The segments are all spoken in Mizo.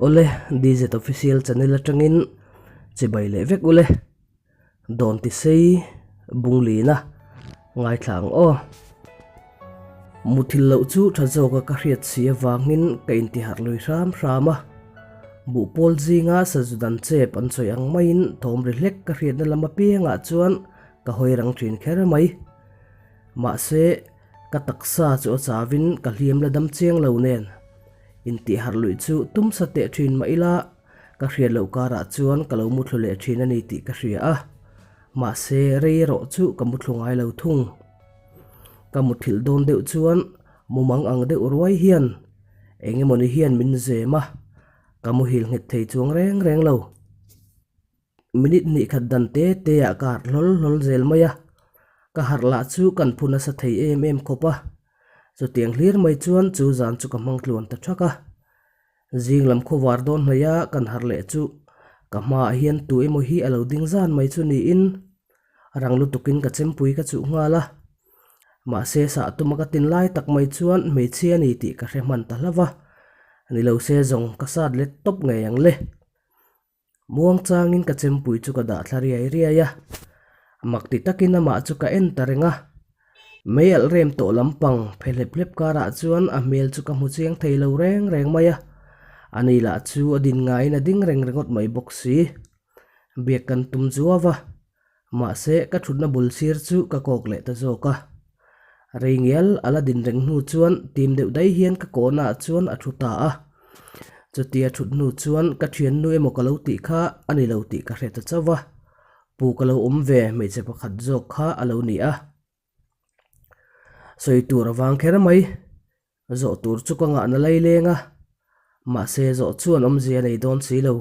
Awle, DZ Official channel atangin chibai leh vek ule. Dawn ti sei bunglina ngaithla ang aw. Muthil loh chu tha zawka ka hriat si avangin ka intiharh lui hram hram a. Buhpawl zinga sazu dan chep an sawi ang maiin thawm ri hlek ka hriatna lam apiangah chuan ka hawi rang thin kher mai. Mahse, ka taksa chu a chavin ka hliam la dam chiang lo nen intiharh luih chu tum sa teh thin mah ila, Ka hriat loh karah chuan ka lo muthlu leh thin a ni tih ka hria a, mahse rei erawh chu ka muthlu ngai lo thung. Ka muthilh dawn deuh chuan mumang ang deuh ruai hian eng emawni hian min zem a, ka muhil nghet thei chuang reng reng lo. Minute hnih khat dan te te ah ka harh hlawl hlawl zel mai a, ka harh lah chu kan phu nasa thei em em khawp a, chutiang hlir mai chuan chu zan chu ka hmang tluan ta thak a. Zing lam khawvar dawn hnaih a kan harh leh chu ka hmaah hian tu emaw hi a lo ding zan mai chu niin rang lutukin ka chempui ka chuh nghal a. Mahse sah tuma ka tin lai tak mai chuan hmeichhia a ni tih ka hre hman ta hlauh a, ni lo se zawng ka sat let tawp ngei ang le. Muang changin ka chempui chu ka dah thla riai riai a, mak ti takin amah chu ka en ta reng a. Mei alh rem tawh lampang phe hlep hlep karah chuan a hmel chu ka hmu chiang thei lo reng reng mai a, ani lah chu a din ngaiin a ding reng ringawt mai bawk si. Biak kan tum zuau a, mahse ka thutna bul sir chu ka kawk leh ta zawk a. Rei ngial a la din reng hnu chuan tim deuh daih hian ka kawhnaah chuan a thu ta a. Chutia thut hnu chuan ka thiannu emaw ka lo tih kha a ni lo tih ka hre ta chauh a, pu ka lo awm ve hmeichhe pakhat zawk kha a lo ni a. Sawi tur avang kher mai, zawh tur chu ka ngahna lai leng a, mahse zawh chuan awmzia a nei dawn si lo.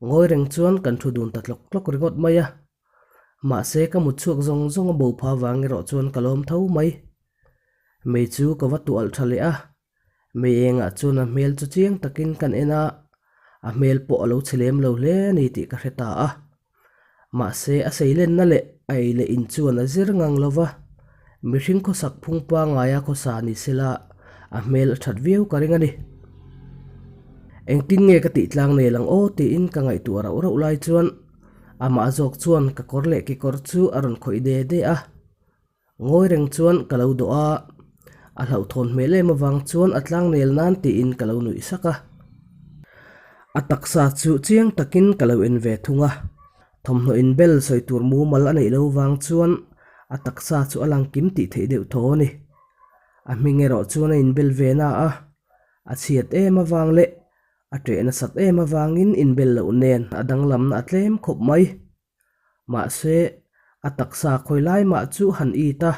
Ngawi reng chuan kan thu dun ta tlawk tlawk ringawt mai a. Mahse ka mut chhuak zawng zawng a bo pha vang erawh chuan ka lawm tho mai. Mei chu ka va tuah alh tha leh a, mei engah chuan a hmel chu chiang takin kan en a, a hmel pawh a lo chhe lem lo hle a ni tih ka hre ta a. Mahse a seilenna leh a ei leh in chuan a zir ngang lo va, mihring khawsak phung pangaia khawsa ni sela a hmel a that viau ka ring a ni. Engtin nge ka tih tlang nei lang aw tiin ka ngaihtuah rauh rauh lai chuan amah zawk chuan ka kawr leh kekawr chu a rawn khawih de de a. Ngawi reng chuan ka lo dawh a, a hlauhthawn hmel em avang chuan a tlang nel nan tiin ka lo nuih sak a. A taksa chu chiang takin ka lo en ve thung a, thawmhnaw inbel sawi tur mumal a neih lo vang chuan a taksa chu a lang kim tih theih deuh thaw a ni. A hming erawh chuan a inbel ve na a, a chhiat em avang leh a ṭeh nasat em avangin inbel loh nen a danglamna a tlem khawp mai. Mahse, a taksa khawi lai mah chu han it a,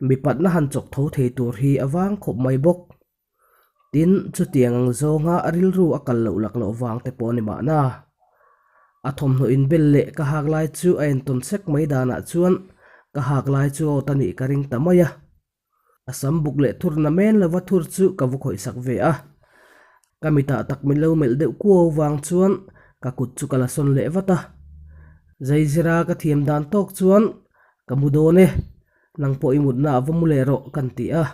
mipatna han chawk tho thei tur hi a vang khawp mai bawk. Tin, chutiang ang zawnga a rilru a kal loh lak loh vang te pawh a ni mahna. A thawmhnaw inbel leh ka hak lai chu a entawn sek mai danah chuan ka hak lai chu a awt a nih ka ring ta mai a. A sam buk leh thur na men lova thur chu ka va khawih sak ve a. Ka mitah tak min lo melh deuh kuau vang chuan ka kut chu ka la sawn leh vat a. Zaizira ka thiam dan tawk chuan ka mu dawn e, nang pawh i mutna a va mu leh rawh kan ti a.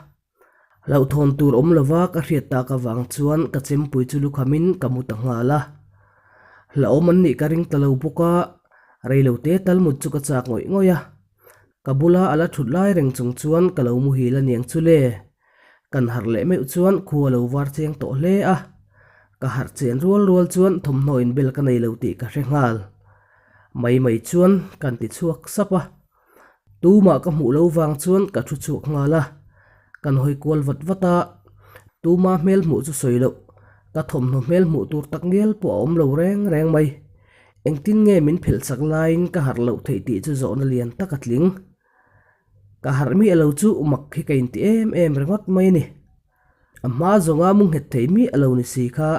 Hlauhthawn tur awm lova ka hriat tak avang chuan ka chempui chu lukhamin ka mu ta nghal a. Hlauhawm an nih ka ring ta lo bawk a, reilote tal mut chu ka chak ngawih ngawih a. Ka bula a la thut lai reng chung chuan ka lo muhil a niang chu le. Kan harh leh meuh chuan khu a lo var cheng tawh hle a. Ka harh chen rual rual chuan thawmhnaw inbel ka nei lo tih ka hre nghal. Mai mai chuan kan ti chhuak sap a. Tumah ka hmuh lo vang chuan ka thu chhuak nghal a. Kan hawi kual vat vat a. Tuma hmel hmuh chu sawi loh. Ka thawmhnaw hmel hmuh tur tak ngial pawh a awm lo reng reng mai. Engtin nge min phelh chak laiin ka harh loh theih tih chu zawhna lian tak a tling. Ka harh miah lo chu mak hi ka inti em em ringawt mai a ni. A hma zawnga mu nghet thei miah lo ni si kha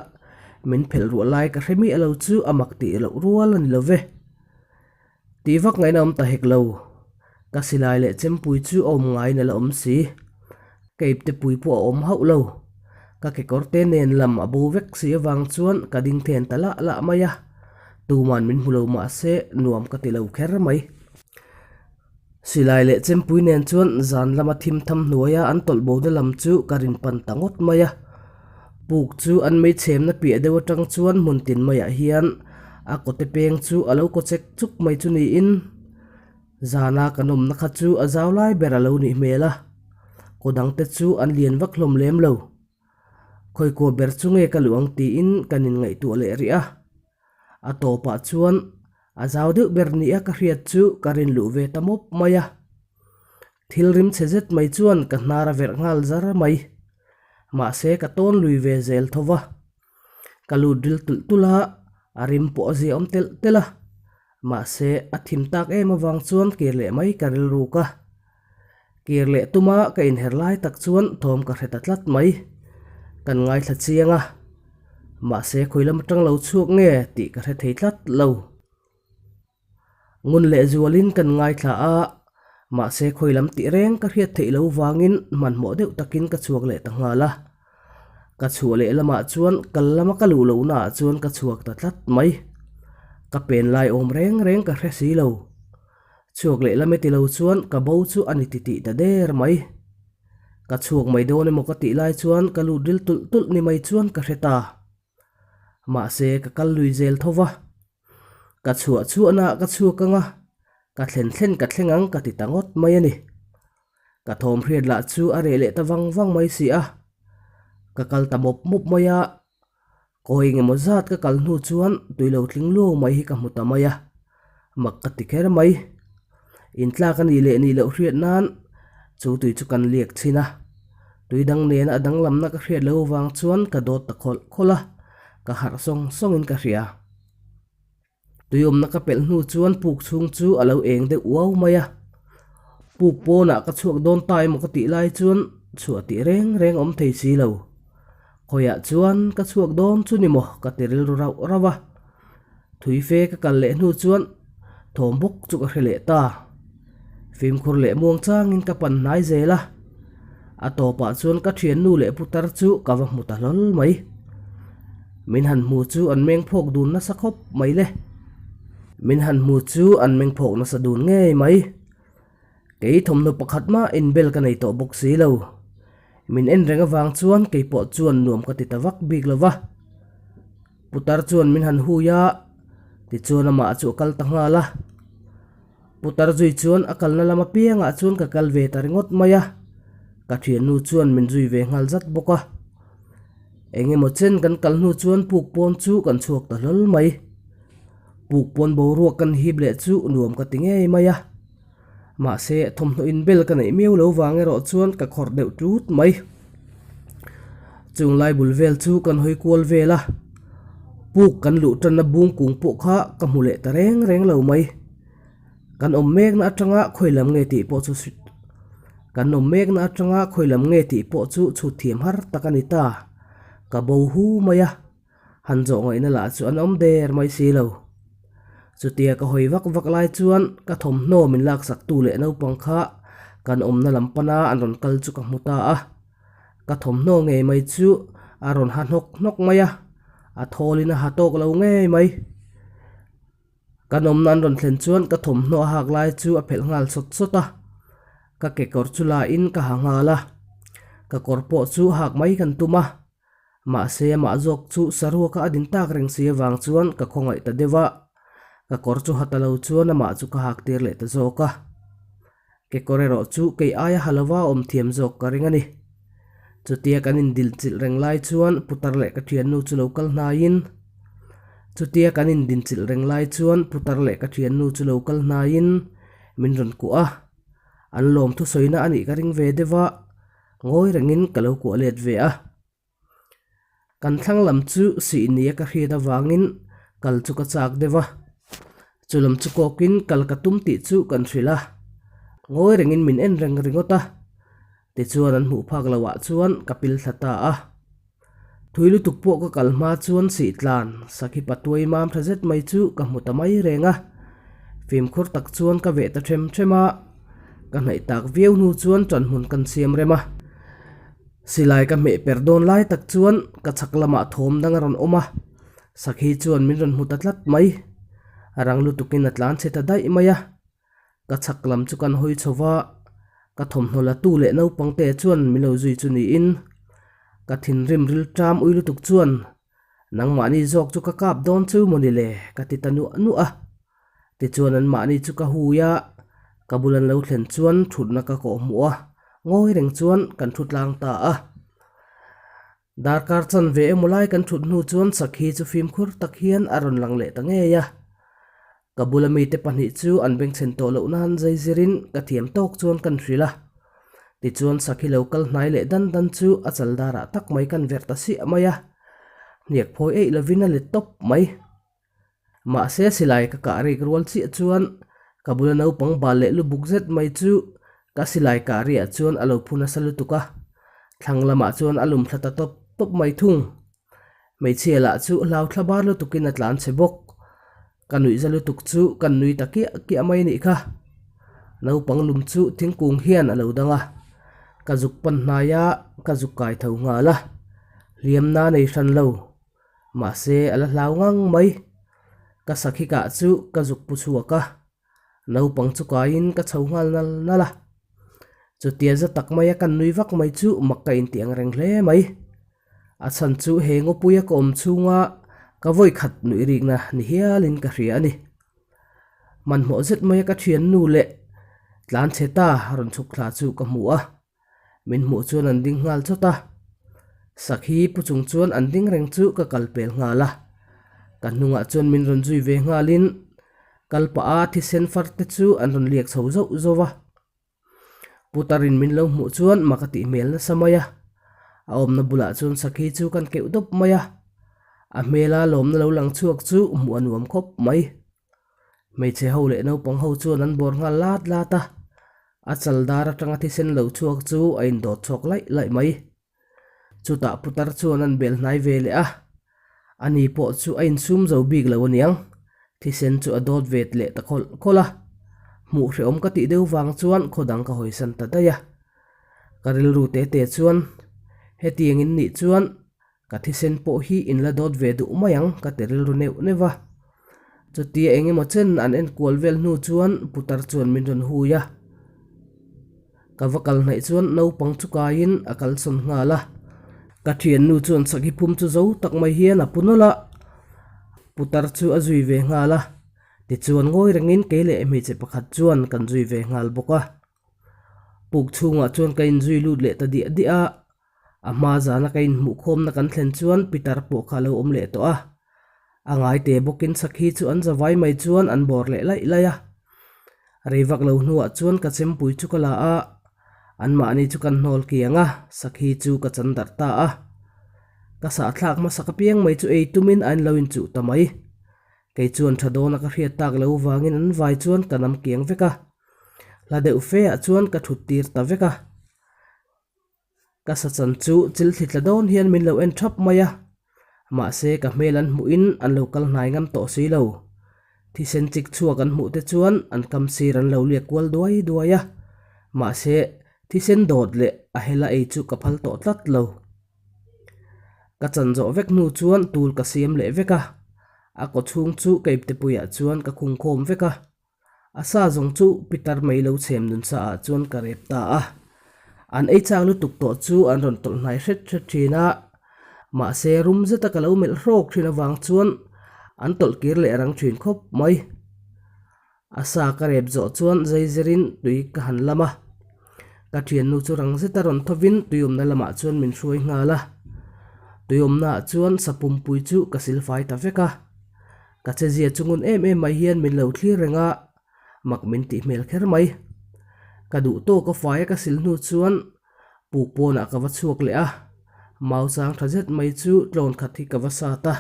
min phelh ruah lai ka hre miah lo chu a mak tih loh rual a ni lo ve. Tih vak ngaihna awm ta hek lo. Ka silai leh chempui chu a awm ngaiin a la awm si. Ka ipte pui pawh a awm hauh lo. Ka kekawr te nen lam a bo vek si avang chuan ka ding then ta lah lah mai a. Tuman min hmu lo mah se nuam ka ti lo kher mai. Silai leh chempui nen chuan zan lama thim tham hnuaia an tawlh bona lam chu ka rin pan ta ngawt mai a. Puk chu an mei chhemna piah deuh atang chuan hmun tin maiah hian a kawte peng chu a lo kaw chek chuk mai chu niin zana kan awmna kha chu a zau lai ber a lo nih hmel a, kaw dangte chu an lian vak hlawm lem lo. Khawikaw ber chu nge ka luh ang tiin kan inngaihtuah leh rih a. A tawpah chuan a zau deuh ber nia ka hriat chu ka rin luh ve ta mawp mai a. Thil rim chhe zet mai chuan ka hnar a verh nghal zar mai. Mahse ka tawn lui ve zel tho va. Ka lut ril tulh tulh a, a rim pawh a ziaawm telh telh a. Mahse a thim tak em avang chuan kir leh mai ka rilruk a. Kir leh tuma ka inher lai tak chuan thawm ka hre ta tlat mai. Kan ngaithla chiang a, mahse khawi lam atang lo chhuak nge tih ka hre thei tlat lo. Ngun leh zualin kan ngaithla a, mahse khawi lam tih reng ka hriat theih lo vangin hmanhmawh deuh takin ka chhuak leh ta nghal a. Ka chhuah leh lamah chuan kal lama ka luh lohnaah chuan ka chhuak ta tlat mai. Ka pen lai awm reng reng ka hre si lo. Chhuak leh lam e ti lo chuan ka bo chu a ni ti tih ta der mai. Ka chhuak mai dawn emaw ka tih lai chuan ka lut ril tulh tulh ni mai chuan ka hre ta. Mahse ka kal lui zel tho va. Ka chhuah chhuahna ah ka chhuak ang a, ka thlen thlen ka thleng ang ka ti ta ngawt mai a ni. Ka thawm hriat lah chu a reh leh ta vang vang mai si a. Ka kal ta mawp mawp mai a, Kawi engemaw zat ka kal hnu chuan tui lo tling luau mai hi ka hmu ta mai a, mak ka ti kher mai. Intlak a nih leh nih loh hriat nan chu tui chu kan liak chhin a, tui dang nena a danglamna ka hriat lo avang chuan ka dawt ta khawlh khawlh a, ka harh sawng sawngin ka hria. Tui awmna ka pelh hnu chuan puk chhung chu a lo eng deuh uau mai a. Puk pawnah ka chhuak dawn ta emaw ka tih lai chuan chhuah tih reng reng awm thei si lo. Khawiah chuan ka chhuak dawn chu ni maw ka ti rilru rauh rauh a. Thui fe ka kal leh hnu chuan thawm bawk chu ka hre leh ta. Fimkhur leh muang changin ka pan hnai zel a. A tawpah chuan ka thiannu leh putar chu ka va hmu ta hlawl mai. Min han hmu chu an meng phawk dun nasa khawp mai le. Min han hmu chu an meng phawk nasa dun ngei mai. Kei thawmhnaw pakhat mah inbel ka nei tawh bawk si lo. Min en reng avang chuan kei pawh chuan nuam ka ti ta vak bik lo va. Putar chuan min han hui a, tichuan amah chu a kal ta nghal a. Putar zui chuan a kalna lam apiangah chuan ka kal ve ta ringawt mai a, ka thiannu chuan min zui ve nghal zat bawk a. Eng emaw chen kan kal hnu chuan puk pawn chu kan chhuak ta hlawl mai. Puk pawn boruak kan hip leh chu nuam ka ti ngei mai a. Mahse, thawmhnaw inbel ka neih miau lo vang erawh chuan ka khawrh deuh tlut mai. Chung lai bul vel chu kan hawi kual vel a, puk kan luh tanna bung kung pawh kha ka hmu leh ta reng reng lo mai. Kan awm mekna atanga khawi lam nge tih pawh chu Kan awm mekna atanga khawi lam nge tih pawh chu chhut thiam har tak a ni ta. Ka bo hu mai a. Han zawh ngaihna lah chu an awm der mai si lo. Chutia ka hawi vak vak lai chuan ka thawmhnaw min laksak tu leh naupang kha kan awmna lam pana an rawn kal chu ka hmu ta a. Ka thawmhnaw ngei mai chu a rawn ha hnawk hnawk mai a, a thawlin a ha tawk lo ngei mai. Kan awmna an rawn thlen chuan ka thawmhnaw a hak lai chu a phelh nghal sawt sawt a, ka kekawr chu la in ka ha nghal a, ka kawr pawh chu hak mai kan tum a. Mahse amah zawk chu saruaka a din tak reng si avang chuan ka khawngaih ta deuh a, ka kawr chu ha ta lo chuan amah chu ka hak tir leh ta zawk a. Kekawr erawh chu kei aia ha lova awm thiam zawk ka ring a ni. Chutia kan indil chilh reng lai chuan putar leh ka thiannu chu lo kal hnaiin Chutia kan indin chilh reng lai chuan putar leh ka thiannu chu lo kal hnaiin min rawn kuah a, an lawm thusawina a nih ka ring ve deuh a. Ngawi rengin ka lo kuah let ve a. Kan thlang lam chu sih nia ka hriat avangin kal chu ka chak deuh a. Chu lam chu kawkin kal ka tum tih chu kan hrilh a. Ngawi rengin min en reng ringawt a. Tichuan an hmuh phak loh ah chuan ka pil thla ta a. Thui lutuk pawh ka kal hma chuan sih tlan sakhi patuai mam tha zet mai chu ka hmu ta mai reng a. Fimkhur tak chuan ka veh ta them them a, ka hnaih tak viau hnu chuan ṭanhmun kan siam rem a. Silai ka hmeh per dawn lai tak chuan ka chhak lamah thawm dang a rawn awm a, sakhi chuan min rawn hmu ta tlat mai. Rang lutukin a tlan chhe ta daih mai a. Ka chhak lam chu kan hawi chho va, ka thawmhnaw la tu leh naupang te chuan min lo zui chu niin. Ka thinrim rilṭam ui lutuk chuan nangmahni zawk chu ka kap dawn chu maw ni le ka ti ta nuah nuah a. Tichuan anmahni chu ka hui a, ka bul an lo thlen chuan thutna ka kawh hmuh a, ngawi reng chuan kan thu tlang ta a. Darkar chanve emaw lai kan thut hnu chuan Sakhi chu fimkhur tak hian a rawn lang leh ta ngei a. Ka bula mite pahnih chu an bengchhen tawh loh nan zai zirin ka thiam tawk chuan kan hrilh a. Tichuan Sakhi lo kal hnai leh dan dan chu a chal darah tak mai kan verh ta siah mai a. Hniak phawi eih lovin a let tawp mai. Mahse silai ka kah rik rual chiah chuan ka bula naupang bal leh lu buk zet mai chu ka silai kah riah chuan a lo phu nasa lutuk a, thlang lamah chuan a lum thla ta tawp tawp mai thung. Hmeichhia lah chu hlau thla bar lutukin a tlan chhe bawk. Ka nuih za lutuk chu kan nui ta kiah kiah mai anih kha. Naupang lum chu thingkung hian a lo dang a, ka zuk pan hnai a, ka zuk kai tho nghal a, hliamna nei hran lo. Mahse, a la hlau ngang mai. Ka sakhi kah chu ka zuk pu chhuak a, naupang chu kaiin ka chho nghal nal nal a. Chutia za tak maia kan nui vak mai chu mak ka intih ang reng hle mai. A chhan chu he ngawpuia ka awm chhunga ka vawi khat nuih rikna ni hialin ka hria a ni. Hmanhmawh zet maia ka thiannu leh tlanchhe ta rawn chhuk thla chu ka hmu a. Min hmuh chuan an ding nghal chawt a, Sakhi pu chung chuan an ding reng chu ka kal pel nghal a, ka hnungah chuan min rawn zui ve nghalin kal pah a thisen far te chu an rawn liak chho zauh zauh a. Putarin min lo hmuh chuan mak a tih hmel nasa mai a, a awmna bulah chuan Sakhi chu kan keuh dawp mai a, a hmela lawmna lo lang chhuak chu hmuh a nuam khawp mai. Hmeichhe ho leh naupang ho chuan an bawr nghal lat lat a, a chal dar atanga thisen lo chhuak chu a indawt chhawk laih laih mai. Chutah putar chuan an bel hnai ve leh a, ani pawh chu a insum zo bik lo aniang, thisen chu a dawt vet leh ta khawlh khawlh a. Hmuh hrehawm ka tih deuh vang chuan khaw dang ka hawisan ta daih a. Ka rilru te te chuan hetiang in nih chuan Ka thisen pawh hi in la dawt ve duh mai ang ka ti rilru neuh neuh va. Chutia eng emaw chen an enkual vel hnu chuan putar chuan min rawn hui a. Ka va kal hnaih chuan naupang chu kaiin a kalsawn nghal a. Ka thiannu chuan sakhi phum chu zo tak mai hian a pu nawlh a. Putar chu a zui ve nghal a. Tichuan ngawi rengin kei leh hmeichhe pakhat chuan kan zui ve nghal bawk a. Puk chhungah chuan ka inzui lut leh ta diah diah a. A hma zana ka inhmuhkhawmna kan thlen chuan Peter pawh kha a lo awm leh tawh a. A ngaite bawkin sakhi chu an zavai mai chuan an bawr leh laih laih a. Rei vak lo hnuah chuan ka chempui chu ka la a, anmahni chu kan hnawl kiang a, sakhi chu ka chan darh ta a. Ka sahthlak hmasak apiang mai chu ei tumin a inlo inchuh ta mai. Kei chuan tha dawna ka hriat tak lo vangin an vai chuan ka nam kiang vek a. Hla deuh fe ah chuan ka thut tir ta vek a. Ka sachan chu chil thli tla dawn hian min lo en thap mai a, mahse ka hmel an hmuhin an lo kal hnai ngam tawh si lo. Thisen chik chhuak an hmuh te chuan an kam sir an lo liak kual duai duai a, mahse thisen dawt leh a hela ei chu ka phal tawh tlat lo. Ka chan zawh vek hnu chuan tul ka siam leh vek a, a kawchhung chu ka iptepuiah chuan ka khungkhawm vek a. A sa zawng chu Peter mai lo chhem nun sa ah chuan ka rep ta a. An ei chak lutuk tawh chu an rawn tawlh hnai hret hret thin a. Mahse rum zeta ka lo melh hrawk thin avang chuan an tawlh kir leh rang thin khawp mai. A sa ka rep zawh chuan zai zirin tui ka han lam a. Ka thiannu chu rang zeta rawn thovin tuiawmna lamah chuan min hruai nghal a. Tuiawmna ah chuan sa pumpui chu ka silfai ta vek a. Ka chezia chu ngun em em mai hian min lo thlir reng a, mak min tih hmel kher mai. Ka duh tawk a fai a ka sil hnu chuan puk pawnah ka va chhuak leh a, mau chang tha zet mai chu tlawn khat hi ka va sat a.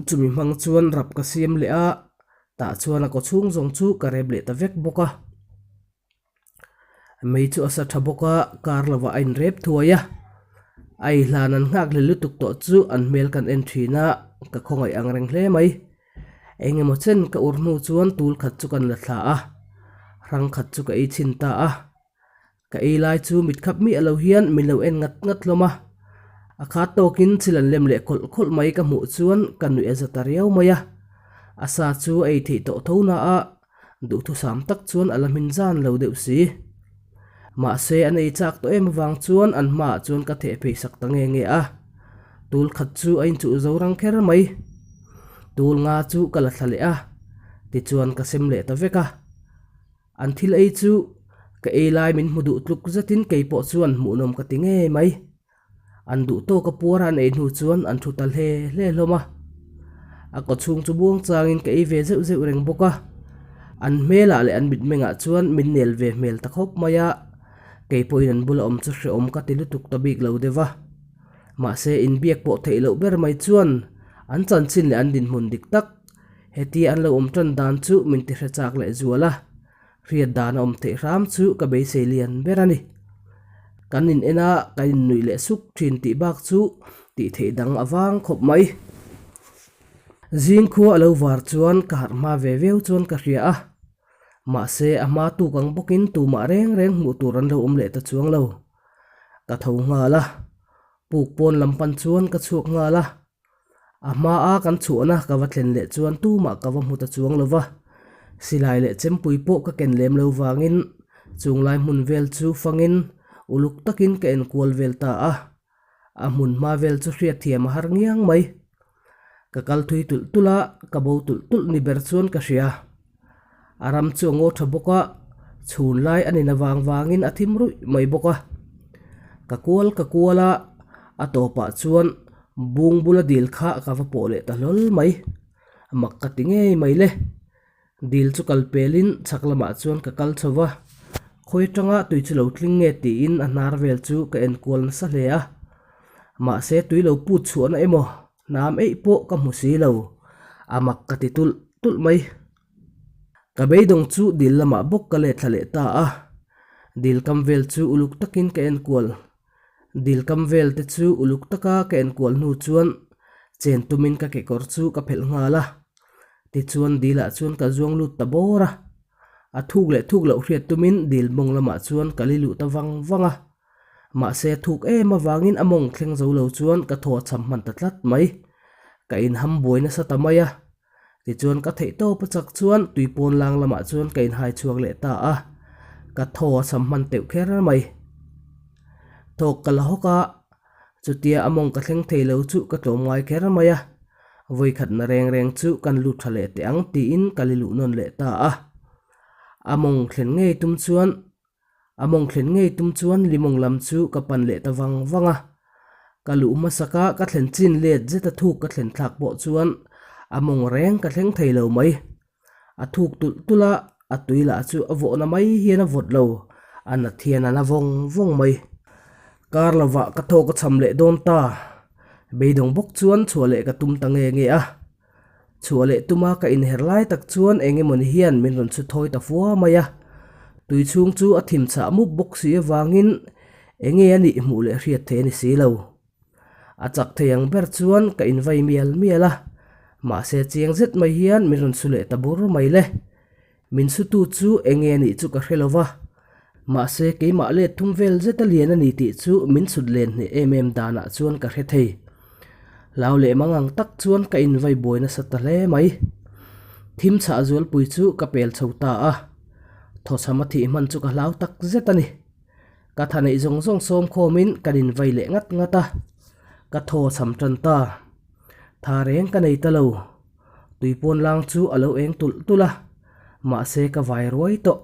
Chumi hmang chuan rap ka siam leh a, tah chuan a kawchhung zawng chu ka rep leh ta vek bawk a. Mei chu a sa tha bawk a, kar lovah a inrep thuai a. A ei hlan an nghak hlel lutuk tawh chu an hmel kan en thin a, ka khawngaih ang reng hle mai. Eng emaw chen ka ur hnu chuan tul khat chu kan la thla a, hrang khat chu ka ei chhin ta a. Ka ei lai chu mit khap miah lo hian min lo en ngat ngat hlawm a. A khat tawkin thil an lem leh khawlh khawlh mai ka hmuh chuan ka nuih a za ta riau mai a. A sa chu a ei theih tawh tho na a, Duhthusam tak chuan a la hmin zan lo deuh si. Mahse an ei chak tawh em avang chuan an hmaah chuan ka theh phei sak ta nge nge a. Tul khat chu a inchuh zo rang kher mai. Tul nga chu ka la thla leh a, tichuan ka sem leh ta vek a. An thil ei chu ka ei lai min hmu duh tluk zetin kei pawh chuan hmuhnawm ka ti ngei mai. An duh tawk a puar a an ei hnu chuan an thu ta hle hle hlawm a. A kaw chhung chu buang changin ka ei ve zeuh zeuh reng bawk a. An hmelah leh an mitmengah chuan min nel ve hmel ta khawp mai a. Kei pawhin an bula awm chu hrehawm ka ti lutuk ta bik lo deuh a. Mahse inbiak pawh theih loh ber mai chuan an chanchin leh an dinhmun dik tak Hetia an lo awm tan dan chu min ti hre chak leh zual a, hriat dan a awm theih hram chu ka beisei lian ber a ni. Kan in en a, kan in nuih leh suk thin tih bak chu tih theih dang a vang khawp mai. Zing khua a lo var chuan ka harh hma ve viau chuan ka hria a, mahse a hma tuk ang bawkin tumah reng reng hmuh tur an lo awm leh ta chuang lo. Ka tho nghal a, puk pawn lam pan chuan ka chhuak nghal a. A hmaa kan chhuahna ka va thlen leh chuan tumah ka va hmu ta chuang lo va, silai leh chempui pawh ka ken lem lo vangin chunglai hmun vel chu fangin uluk takin ka enkual vel ta a, a hmun hma vel chu hriatthiam a har ngiang mai. Ka kal thui tulh tulh a, ka bo tulh tulh ni ber chuan ka hria. A ram chu a ngaw tha bawk a, chhun lai a nin avang vangin a thim ruih mai bawk a. Ka kual ka kual a, a tawpah chuan bung bula dil kha ka va pawh leh ta hlawl mai. Mak ka ti ngei mai le. Dil chu kal pelin chhak lamah chuan ka kal chho va, khawi atanga tui chu lo tling nge tiin a hnar vel chu ka enkual nasa hle a. Mahse tui lo put chhuahna emaw Hnam eih pawh ka hmu si lo, a mak ka ti tulh tulh mai. Ka beidawng chu dil lamah bawk ka let thla leh ta a, dil kam vel chu uluk takin ka enkual. Dil kam vel te chu uluk taka ka enkual hnu chuan chen tumin ka kekawr chu ka phelh nghal a, tichuan dilah chuan ka zuang lut ta bawr a. A thuk leh thuk loh hriat tumin dil mawng lamah chuan ka li luh ta vang vang a. Mahse thuk em avangin a mawng thleng zo lo chuan ka thaw a cham hman ta tlat mai. Ka inham buai nasa ta mai a. Tichuan ka theih tawp a chak chuan tui pawn lang lamah chuan ka inhai chhuak leh ta a. Ka thaw a cham hman teuh kher mai. Thawk ka la hawk a, chutia a mawng ka thleng thei lo chu ka tlawm ngai kher mai a. Vawikhatna reng reng chu kan lut tha leh teh ang tiin ka li luh nawn leh ta a. A mawng thlen ngei tum chuan A mawng thlen ngei tum chuan limawng lam chu ka pan leh ta vang vang a. Ka luh hmasak a, ka thlen chin let zet a thuk ka thlen thlak pawh chuan a mawng reng ka thleng thei lo mai. A thuk tulh tulh a, a tui lah chu a vawhna mai hian a vawt lo, a nat hian a na vawng vawng mai. Kar lovah ka thawk a cham leh dawn ta. Beidawng bawk chuan chhuah leh ka tum ta nge nge a. Chhuah leh tuma ka inher lai tak chuan eng emawni hian min rawn chhu thawi ta fua mai a. Tui chhung chu a thim chhah mup bawk si avangin eng nge a nih hmuh leh hriat thei a ni si lo. A chak thei ang ber chuan ka invai mial mial a, mahse chiang zet mai hian min rawn chhu leh ta bur mai le. Min sutu chu eng nge nih chu ka hre lo va, mahse keimah let thum vel zeta lian a ni tih chu min chhut len hneh em em danah chuan ka hre thei. Hlau leh mang ang tak chuan ka invai buai nasa ta hle mai. Thim chhah zualpui chu ka pel chho ta a, thawchham a thih hman chu ka hlau tak zet a ni. Ka tha neih zawng zawng sawm khawmin kan invai leh ngat ngat a, ka thaw chham tan ta. Tha reng ka nei ta lo. Tui pawn lang chu a lo eng tulh tulh a, mahse ka vai ruai tawh.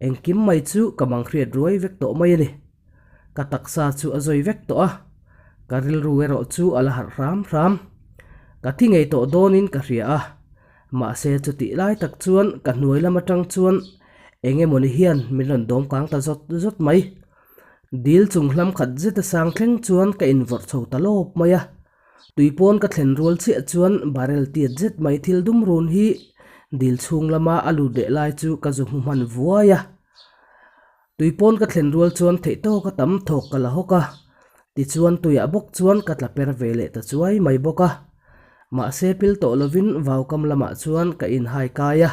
Engkim mai chu ka mang hriat ruai vek tawh mai a ni. Ka taksa chu a zawi vek tawh a, ka rilru erawh chu a la harh hram hram. Ka thi ngei tawh dawnin ka hria a, mahse chutih lai tak chuan ka hnuai lam atang chuan eng emawni hian min rawn dawm kang ta zawt zawt mai. Dil chung hlam khat zeta sang thleng chuan ka invawrh chho ta lawp mai a. Tui pawn ka thlen rual chiah chuan barrel tiat zet mai thil dum run hi dil chhung lama a lut leh lai chu ka zu hmu hman vuai a. Tui pawn ka thlen rual chuan theih tawk a tam thawk ka la hawk a, tichuan tuiah bawk chuan ka tla per ve leh ta chuai mai bawk a. Mahse pil tawh lovin vaukam lamah chuan ka inhai kai a,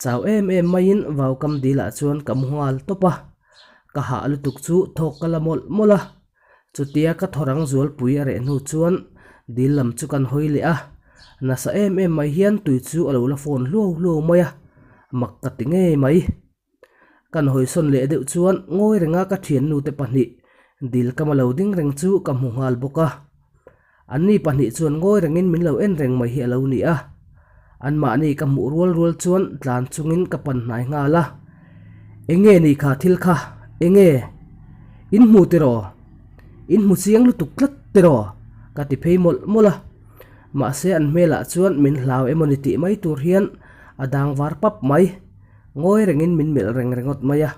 chau em em maiin vaukam dilah chuan ka mu nghal tawp a, ka hah lutuk chu thawk ka la mawlh mawlh a. Chutia ka thawrang zualpui a reh hnu chuan dil lam chu kan hawi leh a, nasa em em mai hian tui chu a lo la fawn hluau hluau mai a, mak ka ti ngei mai. Kan hawisawn leh deuh chuan ngawi renga ka thiannu te pahnih dil kama lo ding reng chu ka hmu nghal bawk a. Anni pahnih chuan ngawi rengin min lo en reng mai hi a lo ni a. Anmahni ka hmuh rual rual chuan tlan chungin ka pan hnai nghal a. Enge ni kha thil kha? Enge? In hmu tiraw? In hmu chiang lutuk tlat tiraw? Ka ti phei mawlh mawlh a. Mahse an hmelah chuan min hlau emaw ni tih mai tur hian a dang var pap mai. Ngawi rengin min melh reng ringawt mai a.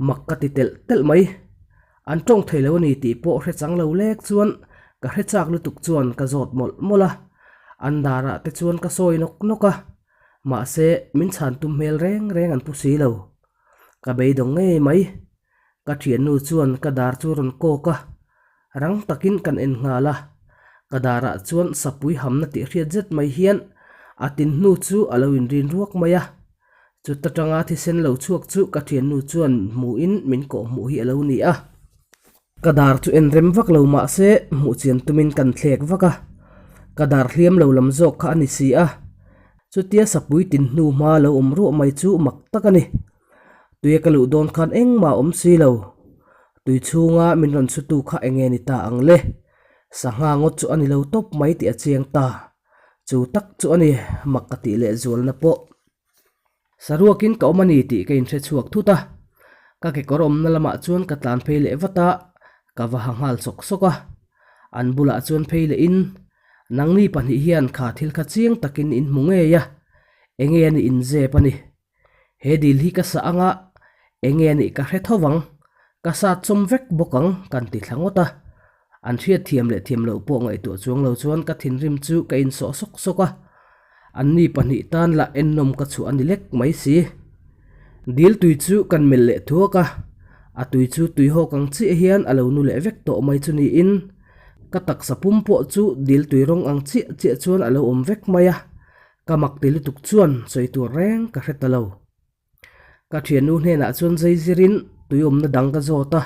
Mak ka ti telh telh mai. An tawng thei lo a ni tih pawh hre chang lo lek chuan ka hre chak lutuk chuan ka zawt mawlh mawlh a. An darah te chuan ka sawi nawk nawk a. Mahse min chhan tum hmel reng reng an pu si lo. Ka beidawng ngei mai. Ka thiannu chuan ka dar chu rawn kawk a, rang takin kan en nghal a. Ka darah chuan sapui hamna tih hriat zet mai hian a tin hnu chu a lo inrin ruak mai a. Chuta tanga thisen lo chhuak chu ka thiannu chuan hmuhin min kawhhmuh hi a lo ni a. Ka dar chu en rem vak lo mah se hmuh chian tumin kan thlek vak a, ka dar hliam lo lam zawk kha a ni si a. Chutia sapui tin hnu hma lo awm ruah mai chu mak tak a ni. Tuia ka luh dawn khan engmah a awm si lo. Tui chhunga min rawn chhutu kha enge ni ta ang le? Sangha ngawt chu a ni lo tawp mai tih a chiang ta. Chu tak chu a ni mak ka tih leh zualna pawh. Saruakin ka awm a ni tih ka inhre chhuak thut a, ka kekawr awmna lamah chuan ka tlan phei leh vat a, ka va ha nghal sawk sawk a. An bulah chuan phei leh in, Nangni pahnih hian kha thil kha chiang takin in hmu ngei a, enge a nih inzep a ni. He dil hi ka sah anga enge a nih ka hre tho vang, ka sat chawm vek bawk ang kan ti thla ngawt a. An hriat thiam leh thiam loh pawh ngaihtuah chuang lo chuan ka thinrim chu ka insawh sawk sawk a, anni pahnih tan lah ennawm ka chhuah a ni lek mai si. Dil tui chu kan melh leh thuak a, a tui chu tuihawk ang chiah hian a lo nu leh vek tawh mai chu niin ka taksa pum pawh chu dil tui rawng ang chiah chiah chuan a lo awm vek mai a, ka mak ti lutuk chuan sawi tur reng ka hre ta lo. Ka thiannu hnenah chuan zai zirin tui awmna dang ka zawt a,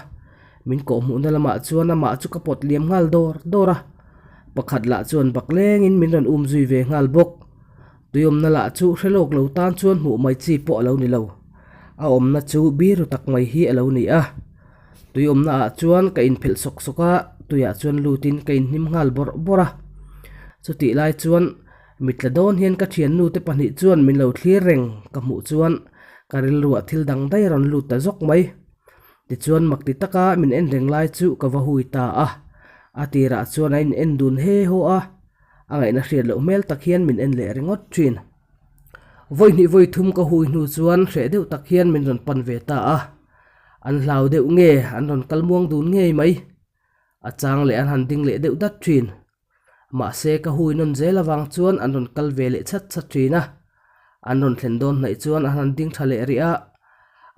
min kawhhmuhna lamah chuan amah chu ka pawt liam nghal dawr dawr a, pakhat lah chuan bak lengin min rawn um zui ve nghal bawk. Tui awmna lah chu hre lawk lo tan chuan hmuh mai chi pawh a lo ni lo. A awmna chu biru tak mai hi a lo ni a. Tui awmna ah chuan ka inphelh sawk sawk a, tuiah chuan lutin ka inhnim nghal bawrh bawrh a. Chutih lai chuan Mitla dawn hian ka thiannu te pahnih chuan min lo thlir reng ka hmuh chuan ka rilruah thil dang daih a rawn lut ta zawk mai. Tichuan makti taka min en reng lai chu ka va hui ta a, a tirah chuan a in en dun he haw a, a ngaihna hriat loh hmel tak hian min en leh ringawt thin. Vawi hnih vawi thum ka hui hnu chuan hreh deuh tak hian min rawn pan ve ta a, an hlau deuh nge an rawn kal muang dun ngei mai. A chang leh an han ding leh deuh dat thin. Mahse ka hui nawn zel avang chuan an rawn kal ve leh chat chat thin a, an rawn thlen dawn hnaih chuan an han ding tha leh rih a,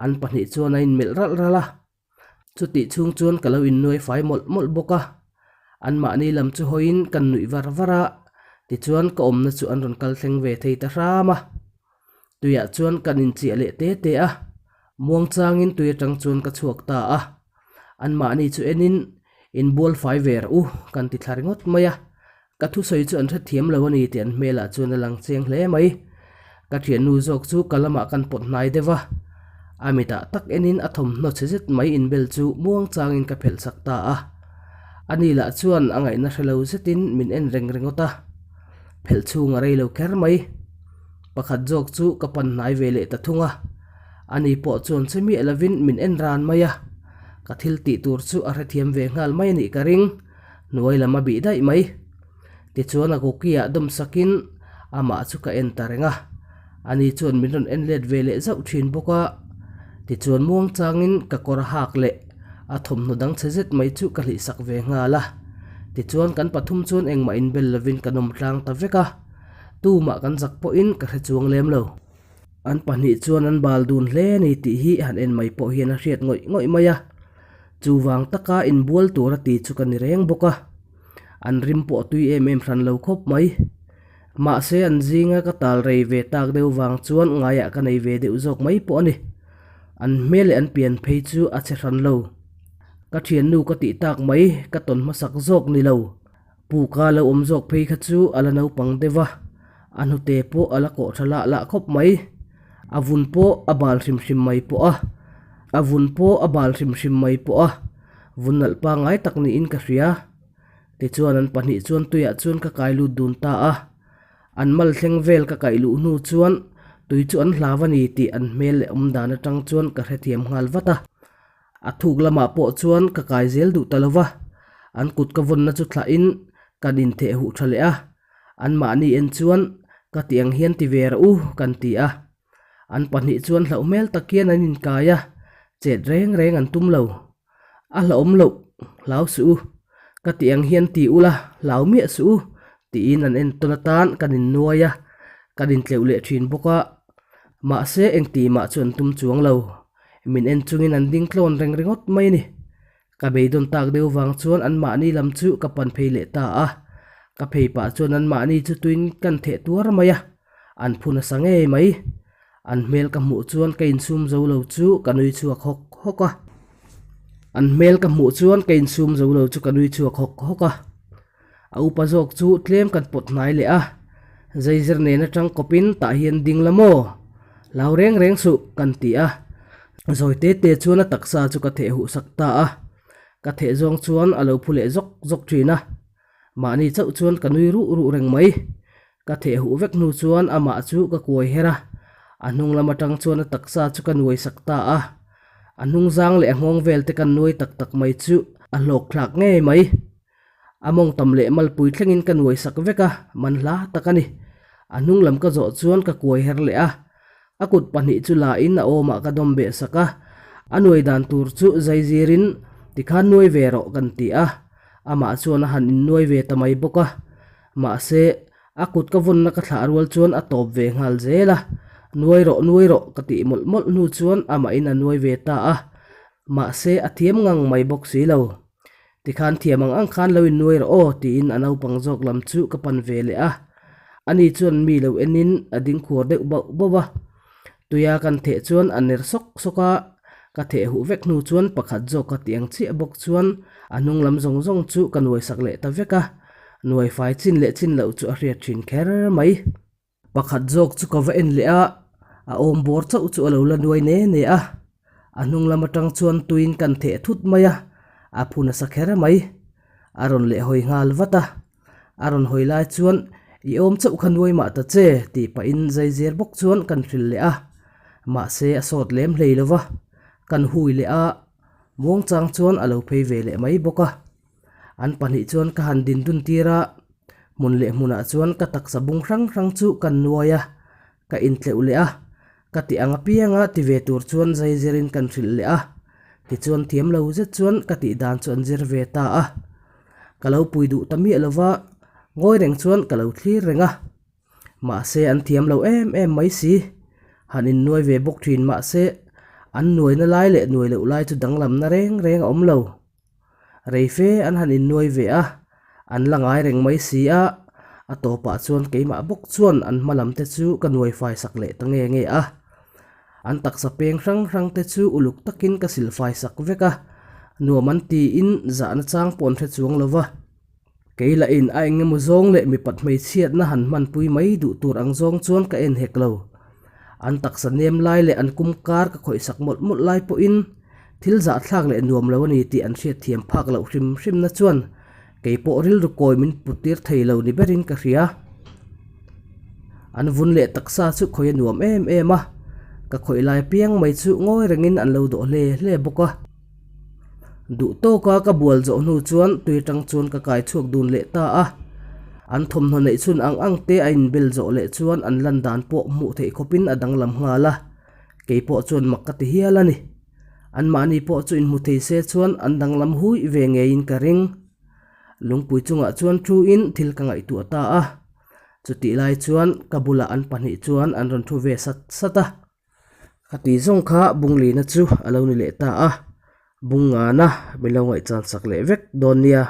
an pahnih chuan a inmelh ralh ralh a. Chutih chhung chuan ka lo innuai fai mawlh mawlh bawk a, anmahni lam chu hawiin kan nuih var var a, tichuan ka awmna chu an rawn kal thleng ve thei ta hram a. Tuiah chuan kan inchiah leh te te a, muangchangin tui atang chuan ka chhuak ta a. Anmahni chu enin inbual fai ve rawh u kan ti thla ringawt mai a, ka thusawi chu an hrethiam lo a ni tih an hmelah chuan a lang chiang hle mai. Ka thiannu zawk chu ka lamah kan pawt hnai deuh a, a mitah tak enin a thawmhnaw chhe zet mai inbel chu muangchangin ka phelh chak ta a. Ani lah chuan a ngaihna hre lo zetin min en reng ringawt a, phelh chhung a rei lo kher mai. Pakhat zawk chu ka pan hnai ve leh ta thung a. Ani pawh chuan che miah lovin min en ran mai a, ka thil tih tur chu a hrethiam ve nghal mai a nih ka ring, hnuai lam a bih daih mai. Tichuan a kuki ah dawm sakin amah chu ka en ta reng a, ani chuan min rawn en let ve leh zauh thin bawk a. Tichuan muang changin ka kawr a hak leh a thawmhnaw dang chhe zet mai chu ka hlih sak ve nghal a. Tichuan kan pathum chuan engmah inbel lovin kan awm tlang ta vek a, tumah kan zak pawhin ka hre chuang lem lo. An pahnih chuan an bal dun hle a ni tih hi han en mai pawh hian a hriat ngawih ngawih mai a, chuvang taka inbual tur a ti chu ka ni reng bawk a, an rim pawh a tui em em hran lo khawp mai. Mahse an zinga ka tal rei ve tak deuh vang chuan ngaiah ka nei ve deuh zawk mai pawh a ni. An hmel leh an pian phei chu a che hran lo. Ka thiannu ka tih tak mai ka tawn hmasak zawk ni lo. Puka lo awm zawk phei kha chu a la naupang deuh a, a hnute pawh a la kawh tha lah lah khawp mai. A vun pawh a bal hrim hrim mai pawh a, a vun pawh a bal hrim hrim mai pawh a, vun nalh pangngai tak niin ka hria. Tichuan an pahnih chuan tuiah chuan ka kai lut dun ta a. An mal thleng vel ka kaih luh hnu chuan tui chu an hlau a ni tih an hmel leh awm dan atang chuan ka hrethiam nghal vat a. A thuk lamah pawh chuan ka kai zel duh ta lo va, an kut ka vawnna chu thlahin kan intheh huh tha leh a, anmahni en chuan ka tih ang hian ti ve rawh u kan ti a. An pahnih chuan hlauh hmel tak hian an inkai a, chet reng reng an tum lo. A hlauhawm loh, hlau suh u, ka tih ang hian ti ula, hlau miah suh u, tiin an entawn atan kan innuai a, kan intleuh leh thin bawk a. Mahse engti mah chu an tum chuang lo. Min en chungin an ding tlawn reng ringawt mai a ni. Ka beidawn tak deuh vang chuan anmahni lam chu ka pan phei leh ta a. Ka phei pah chuan anmahni chu tuin kan theh tuar mai a, an phu nasa ngei mai. An hmel ka hmuh chuan ka insum zo lo chu ka nui chhuak hawk hawk a. An hmel ka hmuh chuan ka insum zo lo chu ka nui chhuak hawk hawk a. A upa zawk chu tlem kan pawt hnai leh a, Zaizir nen atang kawpin tah hian ding la maw? Hlau reng reng suh, kan ti a. Zawi te te chuan a taksa chu ka theh huh sak ta a. Ka theh zawng chuan a lo phu leh zawk zawk thin a. Mahni chauh chuan ka nui ruh ruh reng mai. Ka theh huh vek hnu chuan amah chu ka kuai her a, a hnung lam atang chuan a taksa chu ka nuai sak ta a. A hnung zang leh a nghawng vel te kan nuai tak tak mai chu a hlawk thlak ngei mai. A mawng tam leh malpui thlengin ka nuai sak vek a, man hla tak a ni. A hnung lam ka zawh chuan ka kuai her leh a, a kut pahnih chu la in a awmah ka dawm beh sak a, a nuai dan tur chu zaizirin tikhan nuai ve rawh kan ti a, amah chuan a han innuai ve ta mai bawk a. Mahse, a kut ka vawnna ka thlah rual chuan a tawp ve nghal zel a, nuai rawh nuai rawh ka tih mawlh mawlh hnu chuan amahin a nuai ve ta a, mahse a thiam ngang mai bawk si lo. Tikhan thiam ang ang khan lo innuai rawh aw tiin a naupang zawk lam chu ka pan ve leh a. Ani chuan mi lo enin a ding khuar deuh bauh bauh a. Tuia kan theh chuan a ner sawk sawk a, ka theh huh vek hnu chuan pakhat zawk ka ti ang chiah bawk chuan a hnung lam zawng zawng chu ka nuai sak leh ta vek a. Nuai fai chin leh chin loh chu a hriat thin kher mai. Pakhat zawk chu ka va en leh a, a awm bawr chauh chu a lo la nuai ne ne a. A hnung lam atang chuan tuiin kan theh thut mai a, a phu nasa kher mai. A rawn leh hawi nghal vat a. A rawn hawi lai chuan, I awm chauh kha nuai mah ta che, tih pahin zaizer bawk chuan kan hrilh leh a. Mahse a sawt lem hlei lo va, kan hui leh a, muangchang chuan a lo phei ve leh mai bawk a. An pahnih chuan ka han din dun tir a, hmun leh hmunah chuan ka taksa bung hrang hrang chu kan nuai a, ka intleuh leh a, ka tih ang apianga ti ve tur chuan zai zirin kan hrilh leh a, tichuan thiam lo zet chuan ka tih dan chu an zir ve ta a. Ka lo pui duh ta miah lo va, ngawi reng chuan ka lo thlir reng a. Mahse an thiam lo em em mai si. Han innuai ve bawk thin mahse an nuaina lai leh nuai loh lai chu danglamna reng reng a awm lo. Reife an han innuai ve a, an la ngai reng mai si a, a tawpah chuan keimah bawk chuan an hma lam te chu ka nuai fai sak leh ta nge nge a. An taksa peng hrang hrang te chu uluk takin ka sil fai sak vek a, nuam an tiin zahna chang pawh an hre chuang lo va. Kei lah in a eng emaw zawng leh mipat hmeichhiatna han hmanpui mai duh tur ang zawng chuan ka en hek lo. An taksa nem lai leh an kum kar ka khawih sak mawlh mawlh lai pawhin thil zahthlak leh nuam lo a ni tih an hriatthiam phak loh hrim hrimna chuan kei pawh rilru kawi min put tir thei lo ni berin ka hria. An vun leh taksa chu khawih a nuam em em a, ka khawih lai piang mai chu ngawi rengin an lo dawh hle hle bawk a. Duh tawka ka bual zawh hnu chuan tui atang chuan ka kai chhuak dun leh ta a. An thawmhnaw neih chhun ang ang te a inbel zawh leh chuan an lan dan pawh hmuh theih khawpin a danglam nghal a. Kei pawh chuan mak ka ti hial a ni. Anmahni pawh chu inhmu thei se chuan an danglam hui ve ngeiin ka ring. Lungpui chungah chuan thu in thil ka ngaihtuah ta a. Chutih lai chuan ka bulah an pahnih chuan an rawn thu ve sat sat a. Khati zawng kha Bunglina chu a lo ni leh ta a, Bungngana min lo ngaihchan sak leh vek dawn nia.